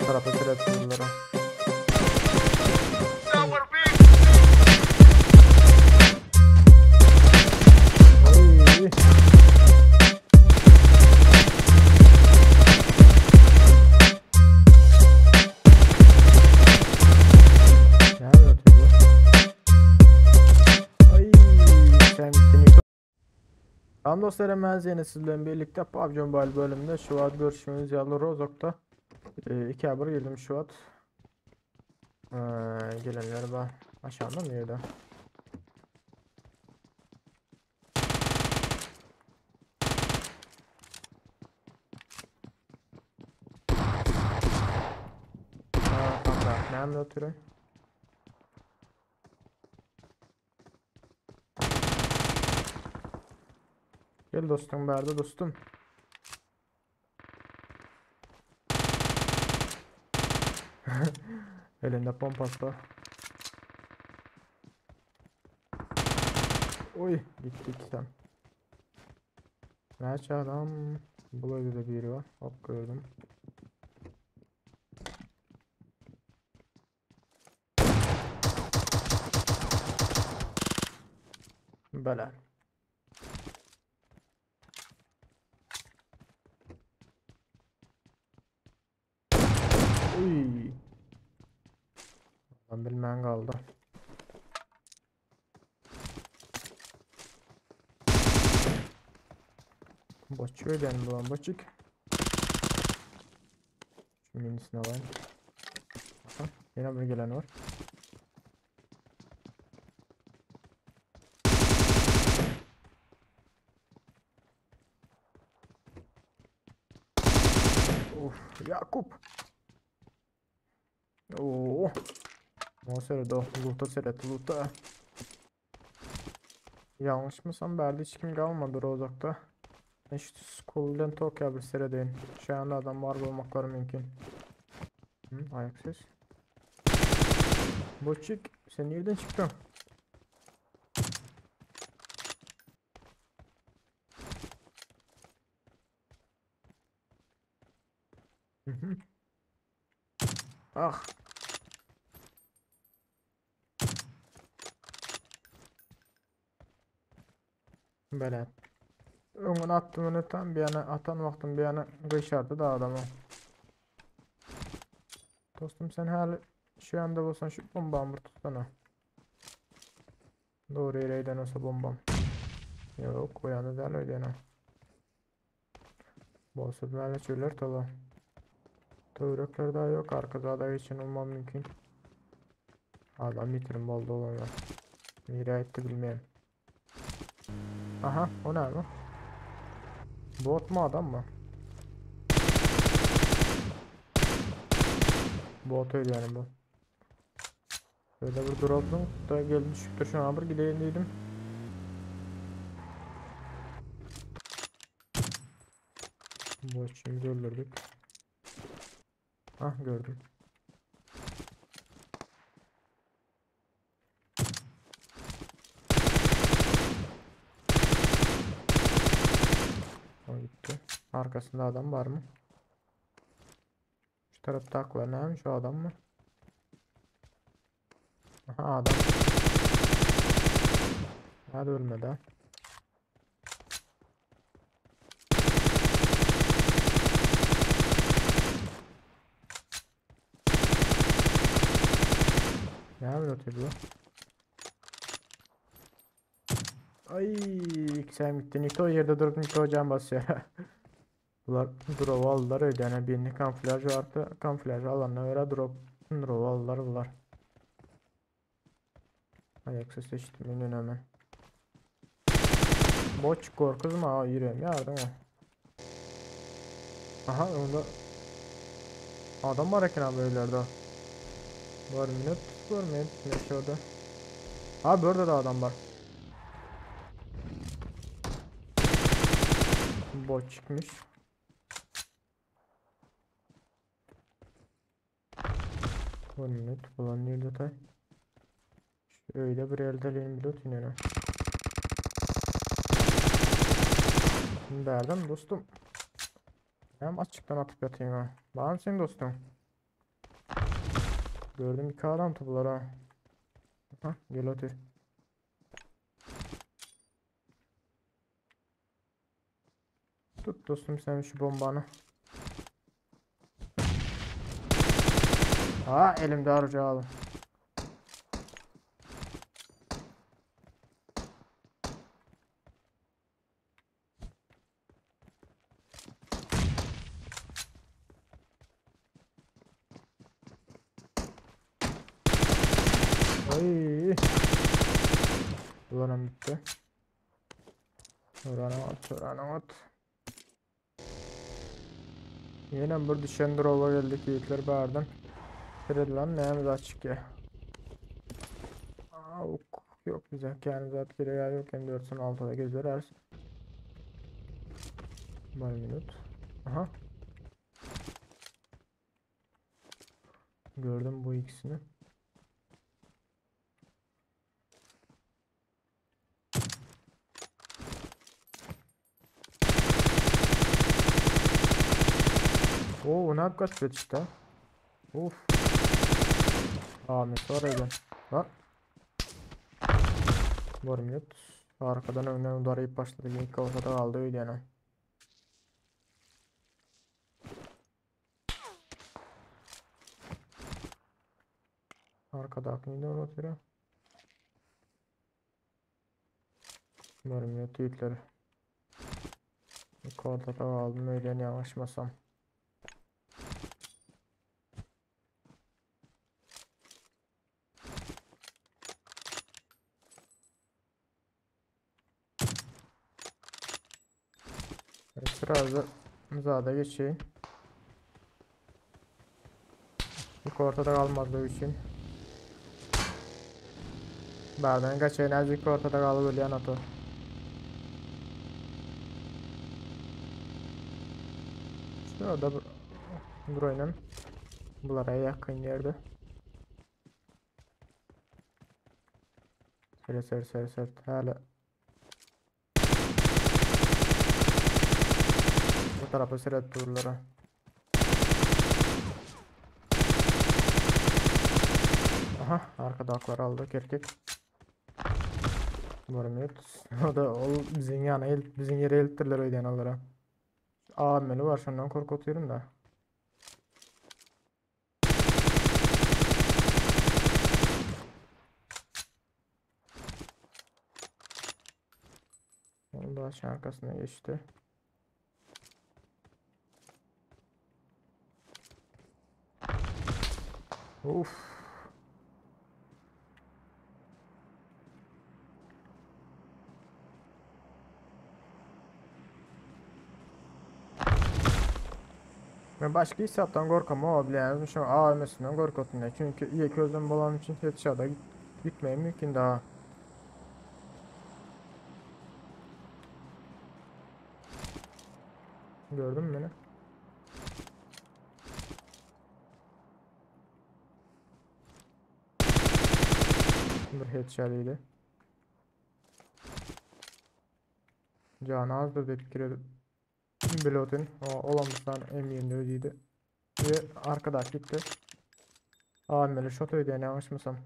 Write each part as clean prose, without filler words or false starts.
tarapa seredip durlar. Oy. Näme otyr bu? Ay, sen gittin. Tamam dostlar hemen yine sizlerle birlikte PUBG Mobile bölümünde şu an görüşümüz Yallı Rozok'ta. 2'ye 1 girdim şu an. Gelenler var. Aşağıda mı yerde? Aa, tam da. Nerede oturuyor? Gel dostum berde dostum. Elinde pompası var. Oy gitti iki tane. Näçe adam? Bu evde de biri var. Hop gördüm. Bela. Uy. Adam bilmän galdy. Boçu öden bulan boçuk. Şu minisini alayım. Aha, yine bir gelen var. Of, Yakup. Oo. O seret o. Loot'a seret, loot'a. Yanlışmısam bärde hiç kim galmadı Rozok'ta. İşte Skull'den Tokyo bir seredeyim. Şu anda adam var olmakları mümkün. Hı, ayak ses. Boçuk sen nereden çıktın? Hı hı. Ah. Böyle. Öňüne attım onu tam bir yana atan vaktim bir yana gıyşardı da adamı. Dostum sen hala şu anda bolsan şu bombamı tutsana. Doğru yere giden olsa bombam. Yok o yana değil öyle yana. Bolsa böyle çöller tola. Törekler daha yok arkada da için olmam mümkün. Adam bitirim boldu olanlar. Nereye etti bilmiyorum. Aha o ne bu? Bot mu adam mı? Bot öyle yani bu. Böyle bir drop'um da geldi düşüktür şu an bir gideyim dedim. Bot şimdi öldürdük. Ah gördüm. O gitti. Arkasında adam var mı? Şu tarafta aklar neymiş o adam mı? Aha adam. Hadi ölmedi ha. Ne yapıyor bu? Ay sen gitti. Nito yerde durup Nito can basıyor. Bunlar drop aldılar öyle yani birini kamuflaj vardı. Kamuflaj alanına göre drop aldılar bunlar. Ayak sesi işittim hemen. Boç korkuzma ha yüreğim yardım o. Aha onda adam var eken abi öylerde. Var minut var minut ne orada. Abi orada da adam var. Bot çıkmış. Bir minut bulan nerede tay? Şöyle bir elde bir yine. Verdim dostum. Hem açıktan atıp yatayım ha. Var mı senin dostum? Gördüm iki adam bular ha. Aha, gel otur. Tut dostum sen şu bombanı. Ha elimde arıcı aldım. Ay. Bulanam bitti. Öğrenemez, öğrenemez. Yine bir düşen drop'a geldik yiğitler bardan. Lan neyimiz açık ya. Aa, ok. Yok bize kendimize at gereği yok. M4'sün altıda gezer Bir minut. Aha. Gördüm bu ikisini. Oo, ne yapacağız işte. Uf. Ahmet var öyle. Lan. Bir minut. Arkadan önden udarayıp başladı. İlk ortada kaldı öyle yani. Arkadakini de unutuyorum. Bir minut yiğitler. İlk ortada kaldım öyle yanaşmasam. Biraz zada geçeyim. İlk ortada kalmadığı için. Bardan kaçayım azıcık ortada kalıp ölüyen atı. Şurada burayla bulara yakın yerde. Seri seri seri seri hala. Bu tarafa seret dururlara. Aha arkada aklar aldık erkek. Umarım O da o bizim yana el, bizim yere elittirler öyle onlara. AML var şundan korkutuyorum da. Onu da aşağı arkasına geçti. Uf. Ben başka hesaptan korkam o bilen şu AMS'inden korkutun ne? Çünkü iyi közüm bulan için headshot'a gitmeye mümkün daha. Gördün mü beni? Bir headshot idi. Canı azdır deyip girelim. Pilotun o olamızdan M24 idi. Ve arkadaş gitti. AML shot ödeyene yanlışmasam.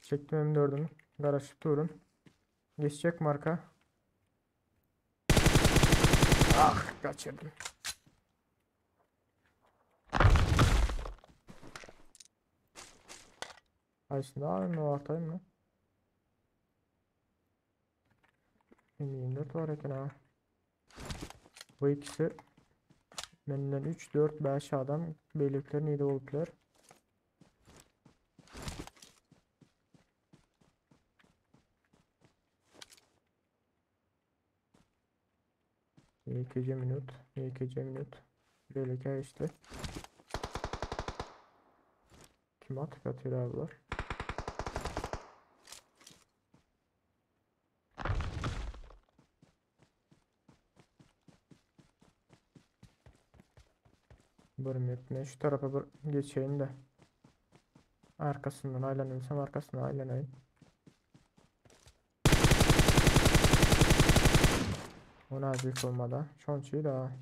Çektim M4'ümü. Garaj durun. Geçecek marka. Ah kaçırdım. Aslında AML ortayım mı? M24 var eken ha. Bu ikisi benden 3, 4, 5 adam beylikler neydi oldular. İkinci minut, ikinci minut. Böyle işte. Kim atıp atıyor abiler? Bir minut. Şu tarafa bir geçeyim de. Arkasından aylanıyorsam arkasından aylanayım. Ona büyük olmadı. Şonçuyu da.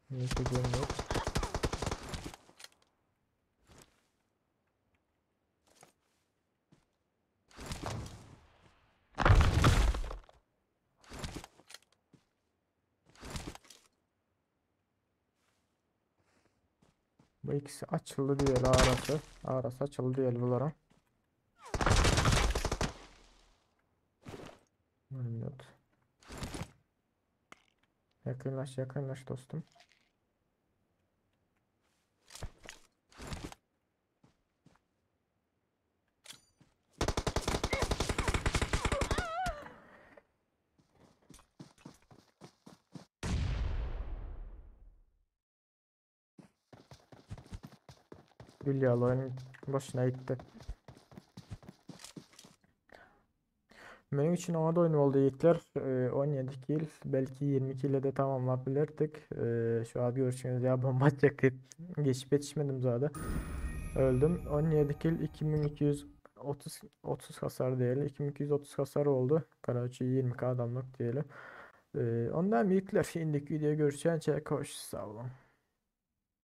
Nito yok. Bu ikisi açıldı diyelim arası. Arası açıldı diyelim bunlara. Minut. Yakınlaş yakınlaş dostum. Gül ýaly oýun başyna gitdi. Benim için ona da oyun oldu yiğitler. 17 kill belki 20 kill de tamamlayabilirdik. Şu an görüşürüz ya bomba atacak geçip yetişmedim zaten. Öldüm. 17 kill 2230 30 hasar diyelim. 2230 hasar oldu. Karaçı 20k adamlık diyelim. Ondan büyükler. Şimdiki videoya görüşeceğiz. Hoş sağ olun.